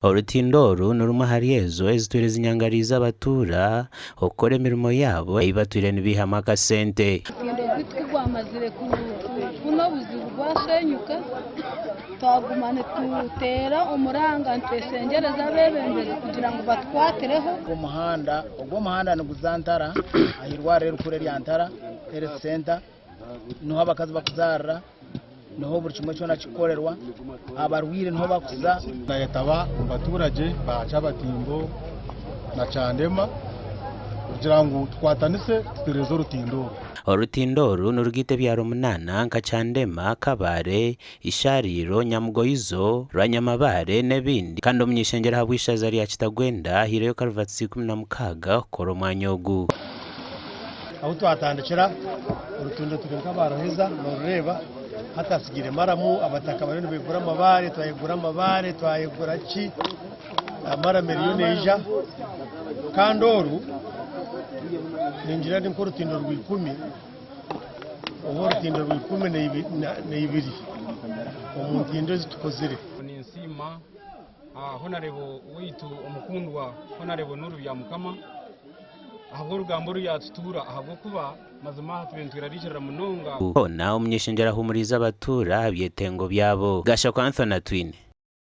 Orutindo oru ni rumwe ahari ezo ezitwire zinyangariize abatuura okukora emirimo yaabo ei batwire nibaihamu akasente. Orutindo rwaitu ku rwamazire kufuna obuzibu rwashenyuka, twaguma nituteera omuranga nitweshengyereza abeebembezi kugira ngu batukwatireho. Omuhanda ogu omuhanda niguza Ntara aha irwariro erikuru erya Ntara Health Centre niho abakazi bakuzaarira. Niho buri kimwe kyona kikukorerwa, abarwaire niho bakuza. Nayetaba omu baturage ba Kyabatimbo na Kyandema kugira ngu tukwatanise tutereeze orutindo oru. Orutindo oru nirugaita ebyaro munaana nka Kyandema, Kabale, Ishariro, Nyamugoizo, Rwanyamabare n'ebindi kandi omuny'eishengyero ahabw'eishaza rya Kitagwenda ahaireyo karuvatisi 16 kukora omwanya ogu. Ahu twatandikira orutindo turi nk'abaruheza norureeba hati hatsigaire maramu abataka bariyo nibegura amabaare twayegura amabaare twayegura ki maramu eriyo neija kandi oru ningira ni nk'orutindo rwikumi oba orutindo rwikumi neibiri omu ntindo ezi tukozire. Ninsiima Honarebo waitu omukundwa Honarebo Nuuru Byamukama ahabw'orugambo oru yaatutuura ahabw'okuba mazima aha tube nitwerarikirira munonga. Hoona omuny'eishengyero ahuumuriize abatuura aha byetengo byabo. Gashakwa Anthony Atwine.